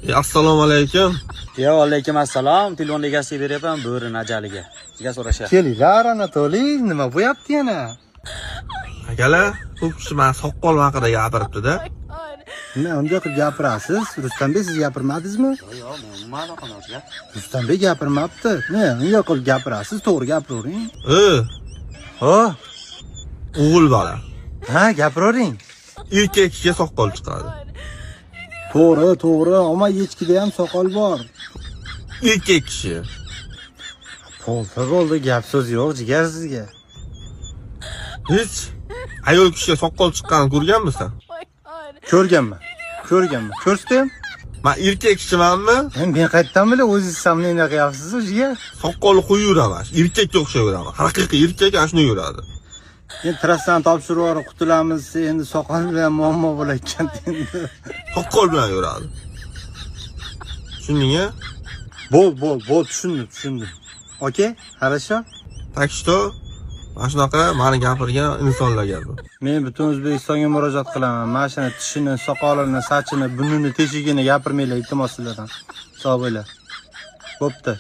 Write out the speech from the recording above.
Assalomu alaykum. Yo, alaykum assalom. Telefon egasiga beryapman, bo'rini ajaliga. Sizga so'rashyapti. Kelinglar, Anatoliy, nima bo'lyapti yana? Akalar, ko'p kishi mana soqol haqida gapiribdi-da. Nima unday qilib gapirasiz? Rustambek, siz gapirmadingizmi? Yo'q, men umuman aloqam yo'q sizga. Rustambek gapirmabdi. Nima unday qilib gapirasiz? To'g'ri gapiravering. Ho? O'g'il bola. Ha, gapiravering. Erkak kishiga soqol chiqadi. To'g'ri, to'g'ri, ammo echkida ham soqol bor. Erkak kishi. Bo'ldi, bo'ldi, gap so'z yo'q, jigar sizga. Hech ayol kishiga soqol chiqqanini ko'rganmisan? Ko'rganman. Ko'rganman. Ko'rsataymi? Men erkak kishimanmi? Men qayerdan bilay, o'zingiz samneniya qilyapsiz-ku, jigar. Soqolni qo'yaveraman. Erkakka o'xshayveraman. Haqiqiy erkak ana shuni yuradi. Endi trassani topshirib yuborib qutulamiz, endi soqol bilan muammo bo'lar ekan endi. Soqol bilan yuradi. Tushundingmi? Bo'l, bo'l, bo'l, tushundim, tushundim. Okey, хорошо? Так что mana shunaqa meni gapirgan insonlar gapi. Men butun O'zbekistonga murojaat qilaman. Mana shuni tishini, soqolini, sachini, burnini, teshigini gapirmanglar, iltimos sizlardan. Sog' bo'linglar. Bo'pti.